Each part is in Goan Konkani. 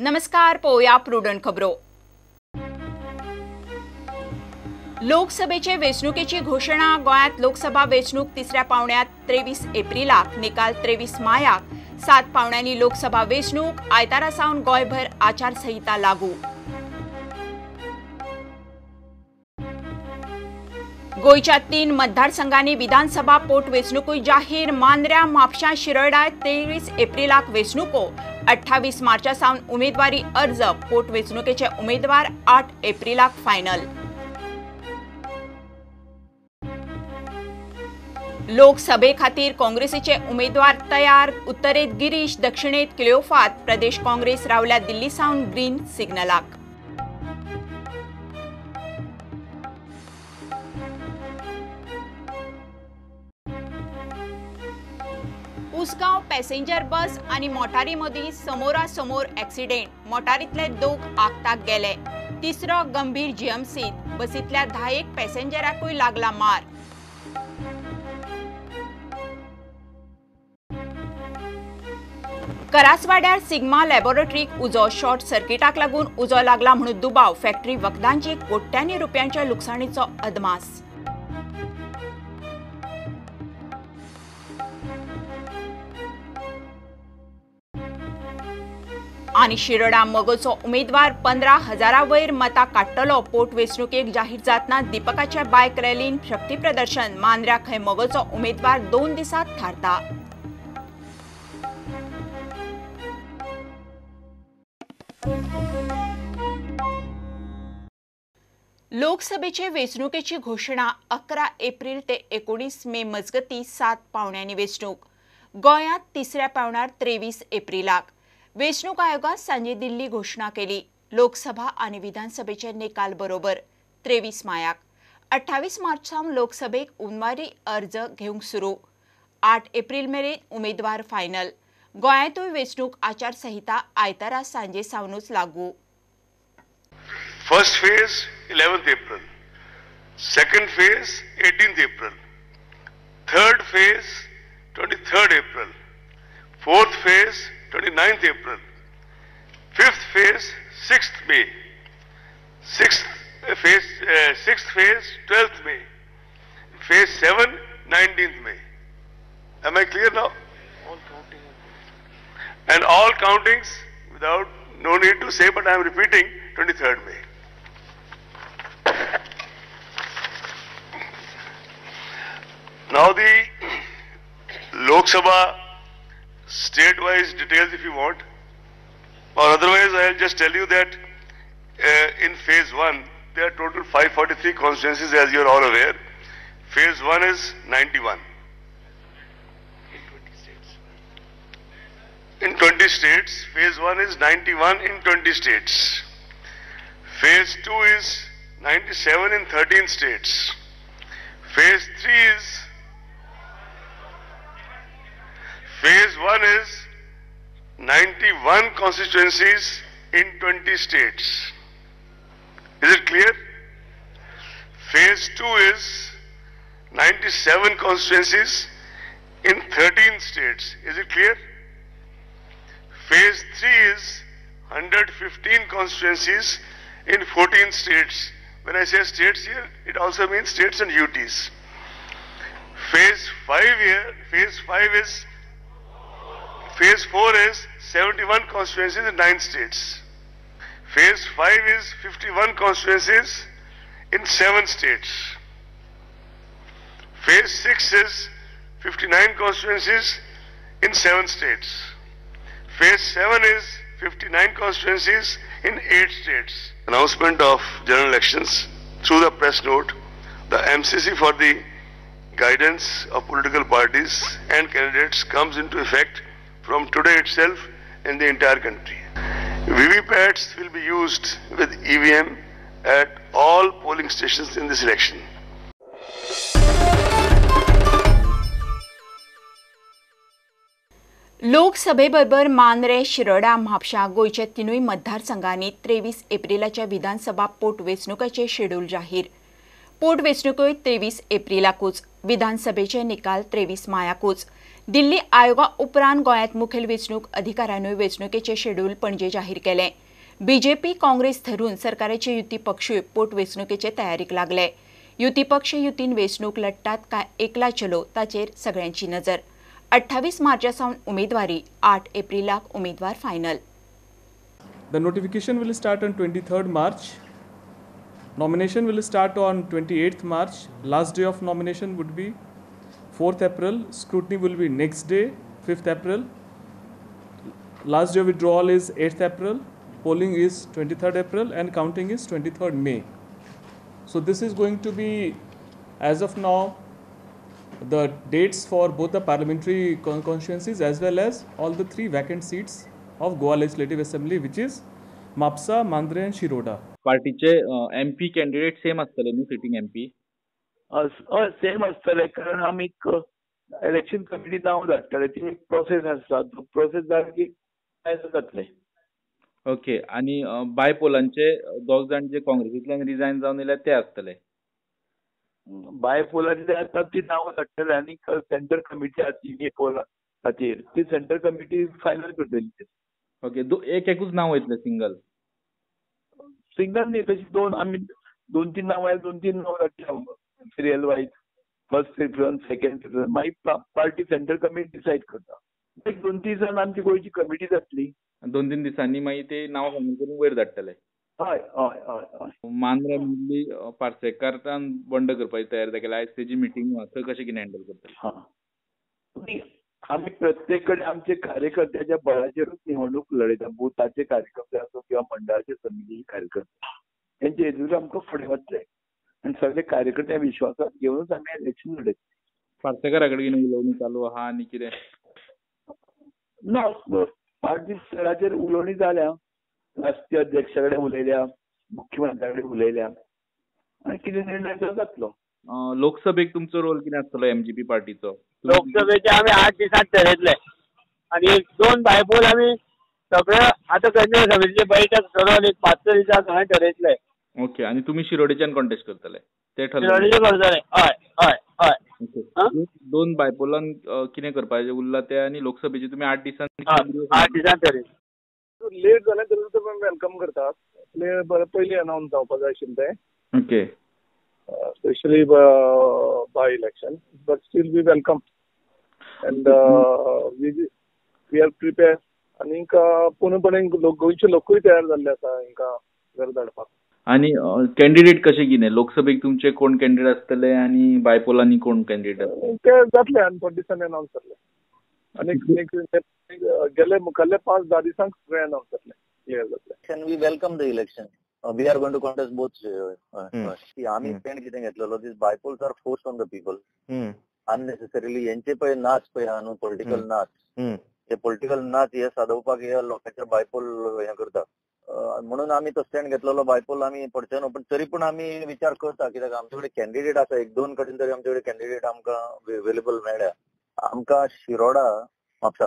नमस्कार, पळोवया प्रुडंट खबरो। लोकसभेचे वेंचणुकेची घोशणा। गोंयांत लोकसभा वेंचणूक तिसऱ्या पावंड्यात 23 एप्रिलाक, निकाल 23 मायाक। 7 पावंड्यांनी लोकसभा वेंचणूक। आयतारा सावन गोंयभर आचारसंहिता लागू। गोंयच्या 3 मतदारसंघांनी विधानसभा पोटवेंचणुकूय जाहीर। मांद्र्या, म्हापशा, शिरोडा 23 एप्रिलाक वेंचणुको। 28 मार्चा सावन उमेदवारी अर्ज। पोटवेंचणुकेचे उमेदवार 8 एप्रिलाक फायनल। लोकसभे खातीर काँग्रेसीचे उमेदवार तयार। उत्तरेत गिरीश, दक्षिणेत क्लिओफात। प्रदेश काँग्रेस रावल्या दिल्ली सावन ग्रीन सिग्नलाक। उसगांव पॅसेंजर बस आणि मोटारी मदीं समोरासमोर ॲक्सिडेंट। मोटारीतले 2 आगताक गेले, तिसरो गंभीर जीएमसीत। बसींतल्या 10 पॅसेंजराकूय लागला मार। करासवाड्यार सिग्मा लॅबोरेटरीक उजो। शॉर्ट सर्किटाक लागून उजो लागला म्हणून दुबाव। फॅक्टरी वखदांची कोट्यांनी रुपयांच्या लुकसाणीचो अदमास। आनी शिरोडा मगोचो उमेदवार 15,000 वयर मतां काडटलो। पोटवेंचणुकेक जाहीर जातना दीपकाच्या बायक रॅलीन शक्ती प्रदर्शन। मांद्र्या खंय मगोचो उमेदवार 2 दिसांत थारता। लोकसभेचे वेंचणुकेची घोशणा। 11 एप्रिल ते 19 मे मजगती 7 पावंड्यांनी वेंचणूक। गोंयांत तिसऱ्या पावंड्यार 23 एप्रिलाक वेंचणूक आयोगान सांजे दिल्ली घोशणा केली। लोकसभा आनी विधानसभेचे निकाल बरोबर 23 मायाक। 28 मार्च सावन लोकसभेक उमेदवारी अर्ज घेवंक सुरू। 8 एप्रिल मेरेन उमेदवार फायनल। गोंयांतूय वेंचणूक आचारसंहिता आयतारा सांजे सावनूच लागू। First phase 11th April, second phase 18th April, third phase 23rd April, fourth phase 29th April, fifth phase 6th May, sixth phase 12th May, phase 7 19th May. Am I clear now? All counting. And all countings without no need to say, but I am repeating 23rd May. Now the Lok Sabha state-wise details if you want, or otherwise I will just tell you that in phase 1 there are total 543 constituencies, as you are all aware. Phase 1 is 91. In 20 states. In 20 states, phase 1 is 91 in 20 states. Phase 2 is 97 in 13 states. Phase 3 is Phase 1 is 91 constituencies in 20 states. Is it clear? Phase 2 is 97 constituencies in 13 states. Is it clear? Phase 3 is 115 constituencies in 14 states. When I say states here, it also means states and UTs. Phase 5 here, phase 5 is Phase 4 is 71 constituencies in 9 states. Phase 5 is 51 constituencies in 7 states. Phase 6 is 59 constituencies in 7 states. Phase 7 is 59 constituencies in 8 states. Announcement of general elections through the press note, the MCC for the guidance of political parties and candidates comes into effect from today itself in the entire country. VVPATs will be used with EVM at all polling stations in this election. लोकसभेबरोबर Mandrem, Shiroda, म्हापशा गोंयच्या 3 मतदारसंघांनी 23 एप्रिलाच्या विधानसभा पोटवेंचणुकेचे शेड्यूल जाहीर। पोटवेंचणुक्यो 23 एप्रिलाकूच, विधानसभेचे निकाल 23 मायाकूच। दिल्ली आयोगा उपरांत गोंयांत मुखेल वेंचणूक अधिकाऱ्यानूय वेंचणुकेचें शेड्यूल पणजे जाहीर केलें. बीजेपी काँग्रेस धरून सरकाराचे युती पक्षूय पोटवेंचणुकेचे तयारीक लागले. युती पक्ष युतीन वेंचणूक लढटात काय एकला चलो ताचेर सगळ्यांची नजर. 28 मार्चा सावन उमेदवारी, 8 एप्रिलाक उमेदवार final. The notification will start on 23rd March. Nomination will start on 28th March. Last day of nomination would be 4th April. Scrutiny will be next day, 5th April. Last day of withdrawal is 8th April. Polling is 23rd April and counting is 23rd May. So this is going to be, as of now, the dates for both the parliamentary constituencies as well as all the 3 vacant seats of Goa Legislative Assembly, which is Mapsa, Mandre and Shiroda. पार्टीचे एमपी कॅन्डिडेट सेम आसतले न्हू, सिटींग एमपी? हय, सेम आसतले, कारण आमी इलेक्शन कमिटी नांव धाडटले, ती एक प्रोसेस आसता, तो प्रोसेस जाली की जातले. ओके, आनी बाय पोलांचे दोग जाण जे काँग्रेसींतल्यान रिजायन जावन येयल्या ते आसतले? बाय पोलाचे आसता ती नांवां धाडटले आनी सेंट्रल कमिटी आसा ती पोला खातीर, ती सेंट्रल कमिटी फायनल करतली. ओके, एक एकूच नांव वयतलें सिंगल? सिंगल न्ही, तशी दोन आमी दोन तीन नांवां धाडटा, serial wise, first preference, second preference, मागीर पार्टी सेंट्रल कमिटी डिसायड करता. एक 2-3 दिसान आमची गोंयची कमिटी जातली, 2-3 दिसांनी मागीर ते नांव फायनल करून वयर धाडटले. हय हय हय हय. मांद्रे मुरली पार्सेकारान बंड करपाची तयारी दाखयल्या, आयज तेजी मिटींग आसा, कशें कितें हँडल करतले? हां, आमी प्रत्येक कडेन आमचे कार्यकर्त्याच्या बळाचेरूच निवडणूक लढयता. बुथाचे कार्यकर्ते आसूं किंवा मंडळाचे समितीचे कार्यकर्ते, तेंचे हेतून आमकां फुडें वतले आनी सगळे कार्यकर्ते विश्वासात घेवनूच आमी इलेक्शन लढयतले. पार्सेकारा कडेन कितें उलोवणी चालू आहा आनी कितें ना? पार्टी स्तराचेर उलोवणी जाल्या, राष्ट्रीय अध्यक्षा कडेन उलयल्या, मुख्यमंत्र्या कडेन उलयल्या आनी कितें निर्णय जातलो. लोकसभेक तुमचो रोल कितें आसतलो एमजीपी पार्टीचो? लोकसभेचे आमी 8 दिसांत ठरयतले आनी 2 बायपोल आमी सगळे आतां केंद्रीय समितीची बैठक ठरोवन एक 5-6 दिसांत सगळें ठरयतले. ओके, आनी तुमी शिरोडेच्यान कॉन्टेस्ट करतले ते ठरले? शिरोडेचे करतले, हय हय हय. 2 बायपोलान कितें करपाचें उरलां तें आनी लोकसभेचे तुमी 8 दिसांत? 8 दिसांत ठरयतले. लेट जालें तरी तुमी welcome करतात, पयलीं अनावन्स जावपा जाय आशिल्लें तें. Okay, especially by election, but still we welcome and we are prepared. आनीक पूर्णपणे गोंयचे लोकूय तयार जाल्ले आसा हांकां घर धाडपाक. आनी कॅन्डिडेट कशें कितें लोकसभेक तुमचे कोण कॅन्डिडेट आसतले आनी बायपोलांनी कोण कॅन्डिडेट आसतले? ते जातले आनी थोडे दिसांनी अनावन्स जातले. आनी गेले मुखाल्ले 5-10 दिसांक सगळें अनावन्स जातलें, क्लियर जातलें. We welcome the election. We are going to contest both. आमी स्टँड कितें घेतलेलो, these bypolls are forced on the people unnecessarily. यांचे पळय नाच पळय आहा न्हू, पॉलिटिकल नाच, ते पॉलिटिकल नाच हे सादोवपाक हे लोकांचे बायपोल हे करता. म्हणून आमी तो स्टँड घेतलेलो, बायपोल आमी पडचे न्हू, पण तरी पूण आमी विचार करता कित्याक आमचे कडेन कॅन्डिडेट आसा, 1-2 कडेन तरी आमचे कडेन कॅन्डिडेट आमकां अवेलेबल मेळ्ळ्या. आमकां शिरोडा, म्हापसा.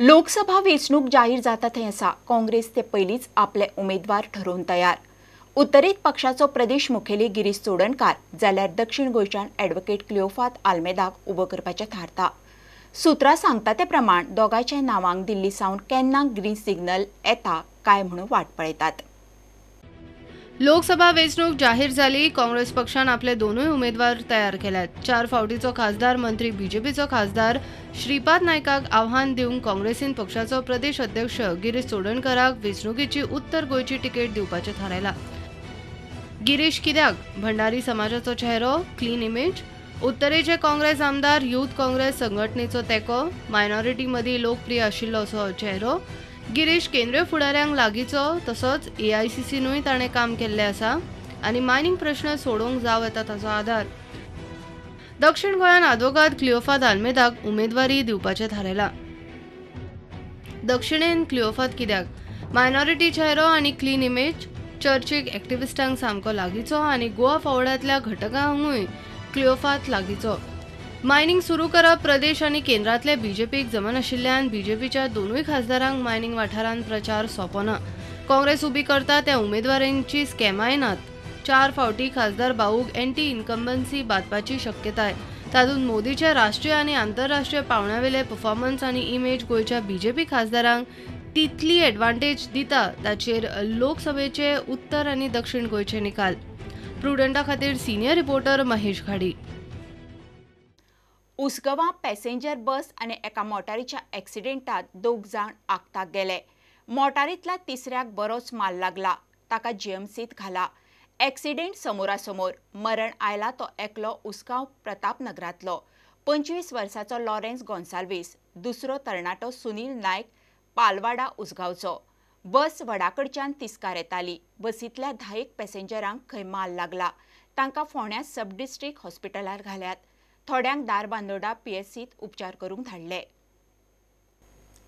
लोकसभा वेंचणूक जाहीर जाता थंय आसा, काँग्रेस ते पयलींच आपले उमेदवार ठरोवन तयार. उत्तरेंत पक्षाचो प्रदेश मुखेली गिरीश चोडणकार जाल्यार दक्षिण गोंयच्यान ॲडव्होकेट क्लिओफात आल्मेदाक उबो करपाचें थारता. सुत्रां सांगता ते प्रमाण दोगांयच्या नांवांक दिल्ली सावन केन्ना ग्रीन सिग्नल येता काय म्हणून वाट पळयतात. लोकसभा वेंचणूक जाहीर जाली, काँग्रेस पक्षान आपले दोनूय उमेदवार तयार केल्यात. 4 फावटीचो खासदार मंत्री बीजेपीचो खासदार श्रीपाद नायकाक आव्हान दिवंक काँग्रेसीन पक्षाचो प्रदेश अध्यक्ष गिरीश चोडणकराक वेंचणुकेची उत्तर गोंयची तिकेट दिवपाचें थारायलां. गिरीश कित्याक? भंडारी समाजाचो चेहरो, क्लीन इमेज, उत्तरेचे काँग्रेस आमदार, यूथ काँग्रेस संघटनेचो तेंको, मायनॉरिटी मदीं लोकप्रिय आशिल्लो असो चेहरो. गिरीश केंद्रीय फुडाऱ्यांक लागींचो, तसोच एआयसीसीनूय ताणें काम केल्लें आसा आनी मायनिंग प्रश्न सोडोवंक जावं येता ताचो आदार. दक्षिण गोंयांत आदवोगाद क्लिओफाद आल्मेदाक उमेदवारी दिवपाचें थारायलां. दक्षिणेन क्लिओफाद कित्याक? मायनॉरिटी चेहरो आनी क्लीन इमेज, चर्चीक एक्टिविस्टांक सामको लागींचो आनी गोवा फॉवर्डांतल्या घटकांकूय क्लिओफाद लागींचो. मायनिंग सुरू करप प्रदेश आनी केंद्रांतले बीजेपीक जमनाशिल्ल्यान बीजेपीच्या दोनूय खासदारांक मायनिंग वाठारांत प्रचार सोंपो ना. काँग्रेस उबी करता त्या उमेदवारांची स्कॅमाय नात. 4 फावटी खासदार भाऊक एंटी इन्कम्बन्सी बादपाची शक्यताय. तातूंत मोदीचे राष्ट्रीय आनी आंतरराष्ट्रीय पांवड्यावेले परफॉर्मन्स आनी इमेज गोंयच्या बीजेपी खासदारांक तितली एडवांटेज दिता ताचेर लोकसभेचे उत्तर आनी दक्षिण गोंयचे निकाल. प्रुडंटा खातीर सिनियर रिपोर्टर महेश घाडी. उसगांवां पॅसेंजर बस आनी एका मोटारीच्या एक्सिडेंटात 2 जाण आगताक गेले. मोटारींतल्या तिसऱ्याक बरोच माल लागला, ताका जीएमसीत घाला. एक्सिडेंट समोरासमोर मरण आयला तो एकलो उसगांव प्रतापनगरांतलो 25 वर्साचो लॉरेन्स गोन्साल्वीस, दुसरो तरणाटो सुनील नायक पालवाडा उसगांवचो. बस वडाकडच्यान तिस्कार येताली. बसींतल्या 10 पॅसेंजरांक खंय माल लागला, तांकां फोंड्या सब डिस्ट्रिक्ट हॉस्पिटलार घाल्यात. थोड्यांक धारबांदोडा पीएचसीत उपचार करूंक धाडले.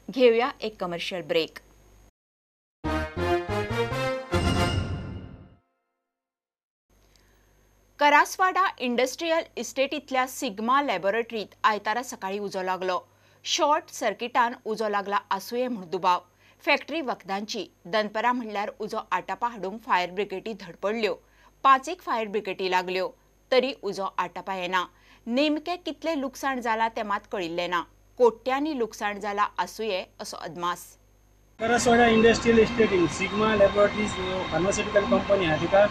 घेवया एक कमर्शियल ब्रेक. करासवाडा इंडस्ट्रियल इस्टेटींतल्या सिग्मा लॅबोरेटरीत आयतारा सकाळी उजो लागलो. शॉर्ट सर्किटान उजो लागला आसुये म्हूण दुबाव. फॅक्टरी वखदांची. दनपरां म्हणल्यार उजो आटापा हाडूंक फायर ब्रिगेडी धडपडल्यो. 5 फायर ब्रिगेडी लागल्यो तरी उजो आटापा येना. नेमकें कितलें लुकसाण जालां तें मात कळिल्लें ना. कोट्यांनी लुकसाण जालां आसुये असो अदमास. Karaswada industrial estate Sigma laboratories pharmaceutical company आहा तिका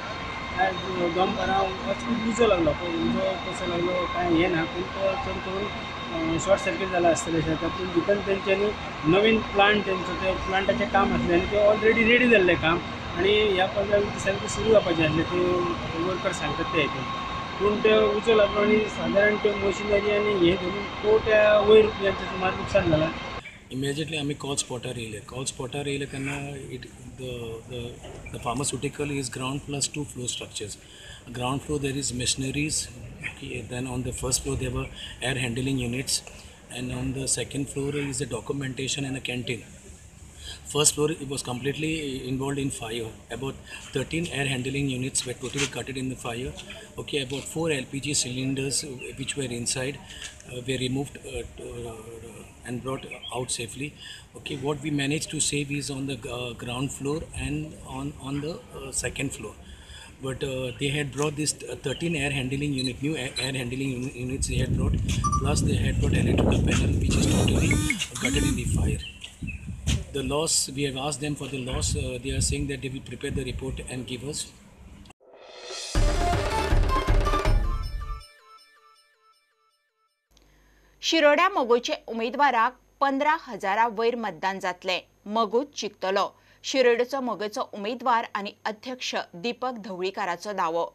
दनपरां अचकीत उजो लागलो. उजो कसो लागलो कांय हें ना, पूण तो चड करून शॉर्ट सर्कीट जाला आसतलें अशें. तातूंत भितर तेंच्यांनी नवीन प्लांट तेंचो ते प्लांटाचें काम आसलें आनी तें ऑलरेडी रेडी जाल्लें काम आनी ह्या 15-20 दिसांनी तें सुरू जावपाचें आसलें, ते वर्कर सांगतात ते हितून. पूण ते उजो लागलो आनी सादारण त्यो मशिनरी आनी हें धरून कोट्या वयर रुपयांचें सुमार लुकसाण जालां. इमिजिएटली आमी कॉल स्पॉटार येयले. कॉल स्पॉटार येयले तेन्ना it the pharmaceutical is ground plus 2 floor structures. Ground floor there is machineries, then on the first floor there were air handling units and on the second floor is a documentation and a canteen. First floor it was completely involved in fire. About 13 air handling units were totally gutted in the fire. Okay, about 4 LPG cylinders which were inside were removed and brought out safely. Okay, what we managed to save is on the ground floor and on the second floor. But they had brought this 13 air handling unit, new air handling units they had brought, plus they had brought electrical panel which is totally gutted in the fire. The loss, we have asked them for the loss, they are saying that they will prepare the report and give us. Shiroda मगोचे उमेदवाराक 15,000 वयर मतदान जातलें. मगोच जिखतलो. शिरोड्याचो मगोचो उमेदवार आनी अध्यक्ष दीपक धवळीकाराचो दावो.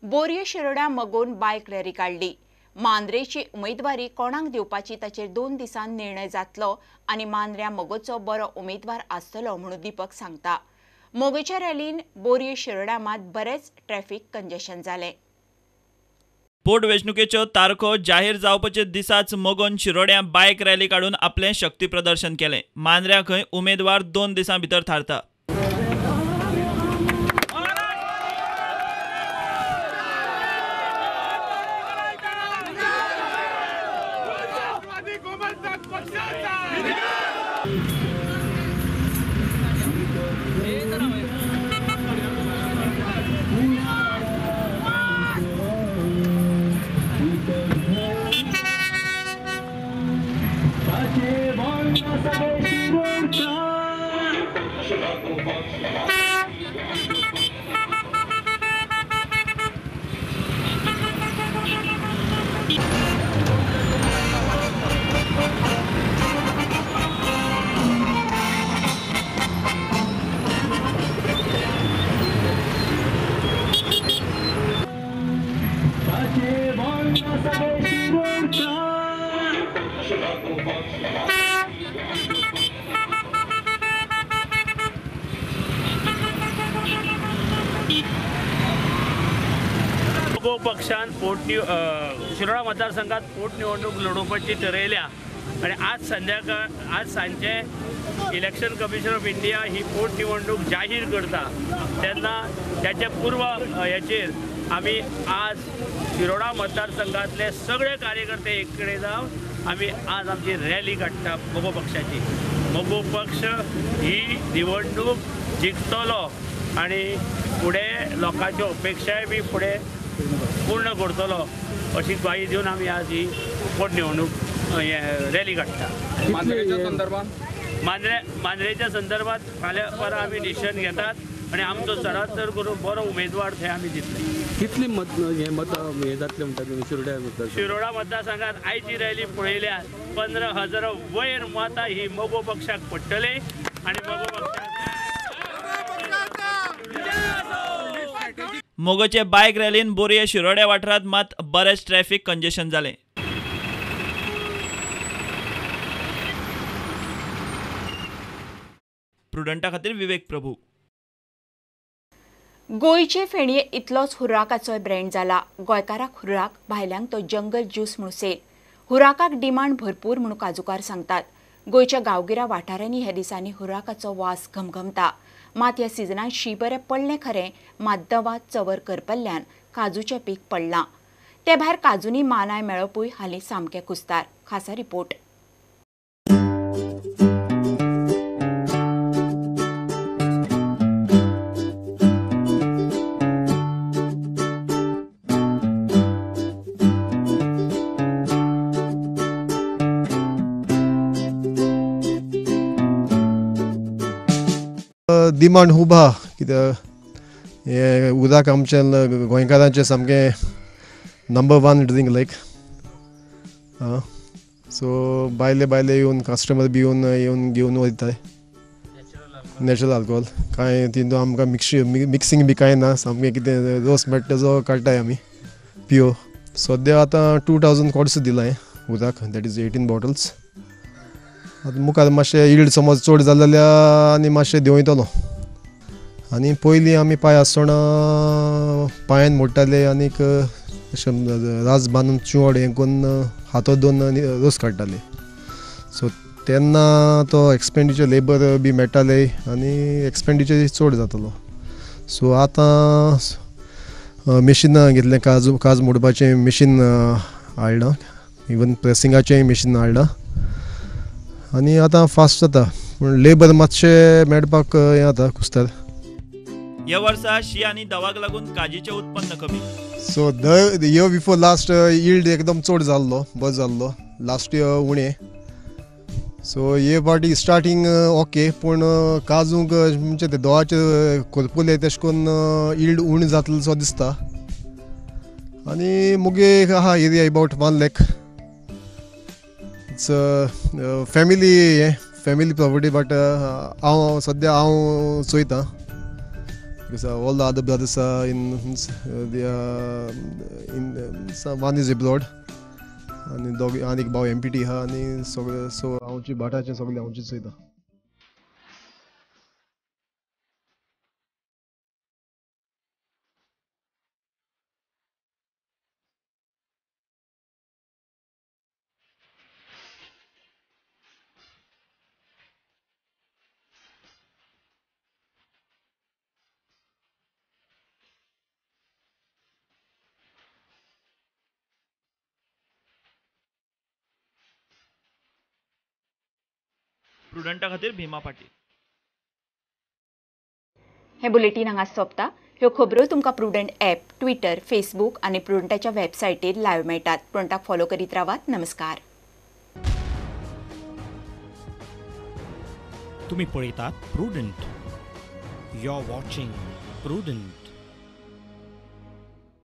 बोरये शिरोड्या मगोन बायक रॅली काडली. मांद्रेची उमेदवारी कोणाक दिवपाची ताचेर 2 दिसांत निर्णय जातलो आनी मांद्र्या मगोचो बरो उमेदवार आसतलो म्हणून दीपक सांगता. मगोच्या रॅलीन बोरये शिरोड्या मात बरेंच ट्रॅफिक कंजेशन जालें. पोटवेंचणुकेच्यो तारखो जाहीर जावपाचे दिसाच मगोन शिरोड्यां बायक रॅली काडून आपलें शक्ती प्रदर्शन केलें. मांद्र्या खंय उमेदवार 2 दिसां भितर थारता. मगो पक्षान शिरोडा मतदारसंघात पोटनिवडणूक लढोवपाची ठरयल्या आनी आज संध्याकाळ आज सांजे इलेक्शन कमिशन ऑफ इंडिया ही पोटनिवडणूक जाहीर करता तेन्ना त्याचे पूर्व हेचेर आमी आज शिरोडा मतदारसंघातले सगळे कार्यकर्ते एक कडेन जावन आमी आज आमची रॅली काडटा मगो पक्षाची. मगो पक्ष ही निवडणूक जिखतलो आनी फुडें लोकांच्यो अपेक्षाय बी फुडें पूर्ण करतलो अशी ग्वाही दिवन आमी आज ही पोटनिवडणूक रॅली काडटा. मांद्रेच्या संदर्भात फाल्यां परां आमी डिसिजन घेतात आनी आमचो चडांत चड करून बरो उमेदवार थंय आमी दितले. कितली मत हे मत हे जातले म्हणटा तुमी शिरोड्या मतदार शिरोडा मतदारसंघात आयची रॅली पळयल्यार 15,000 वयर मतां ही मगो पक्षाक पडटली आनी मगो पक्षाक मगोचे बायक रॅलीन बोरये शिरोड्या वाठारांत मात बरेंच ट्रॅफिक कंजेशन जालें. प्रुडंटा खातीर विवेक प्रभू. गोंयचे फेणये इतलोच हुर्राकाचोय ब्रँड जाला. गोंयकाराक हुर्राक, भायल्यांक तो जंगल ज्यूस म्हूण सेल. हुर्राकाक डिमांड भरपूर म्हूण काजूकार सांगतात. गोंयच्या गांवगिऱ्या वाठारांनी ह्या दिसांनी हुर्राकाचो वास घमघमता. मात ह्या सिजनांत शी बरें पडलें खरें, मात दवा चवर करपल्ल्यान काजूचें पीक पडलां. ते भायर काजूंनी मानाय मेळपूय हालीं सामकें कुस्तार. खासा रिपोर्ट. डिमांड खूब आहा कित्याक हें उदक आमचें गोंयकारांचें सामकें नंबर 1 ड्रिंक लायक. सो भायले भायले येवन कस्टमर बी येवन येवन घेवन वयताय. नॅचरल आल्कोहोल कांय तितून आमकां मिक्सिंग बी कांय ना, सामकें कितें रोस मेळटा तेजो काडटाय आमी पियो. सद्या आतां 2000 क्वार्ट्स दिलां उदक, that is 18 bottles. आतां मुखार मातशें यील्ड समज चड जालें जाल्यार आनी मातशें देंवयतलो. आनी पयलीं आमी पांय आसतना पांयान मोडटाले आनीक अशें रास बांदून चुवड हें करून हातो दोन रोस काडटाले. सो तेन्ना तो एक्सपेंडिचर लेबर बी मेळटाले आनी एक्सपेंडिचर चड जातालो. सो आतां मशीन घेतलें, काज मोडपाचें मशीन हाडलां, इवन प्रेसिंगाचेंय मशीन हाडलां आनी आतां फास्ट जाता. पूण लेबर मातशें मेळपाक हें जाता कुस्तार. ह्या वर्सा शी आनी दवाक लागून काजीचें उत्पन्न कमी. So the year before last yield एकदम चड जाल्लो, बरो जाल्लो. लास्ट इयर उणें. सो हे पाटी स्टार्टींग ओके, पूण काजूंक म्हणजे ते दोवाचे कोरपुले तेश करून यील्ड उणें जातलो सो दिसता. आनी मुगे आहा area about 1 lakh. It's family हें फॅमिली प्रॉपर्टी, बट हांव सद्या हांव चोयता because all the other brothers are in one is abroad आनी दोग आनी एक भाव MPT आहा आनी सगळे. सो हांवची भाटाचें सगळें हांवचीच चोयता. प्रुडंटा खातीर भीमा पाटील. हे बुलेटीन हांगा सोंपता. ह्यो खबरो तुमकां प्रुडंट ॲप, ट्विटर, फेसबूक आनी प्रुडंटाच्या वेबसायटीर लायव्ह मेळटात. प्रुडंटाक फॉलो करीत रावात. नमस्कार. तुम्ही पळयतात Prudent. You are watching Prudent.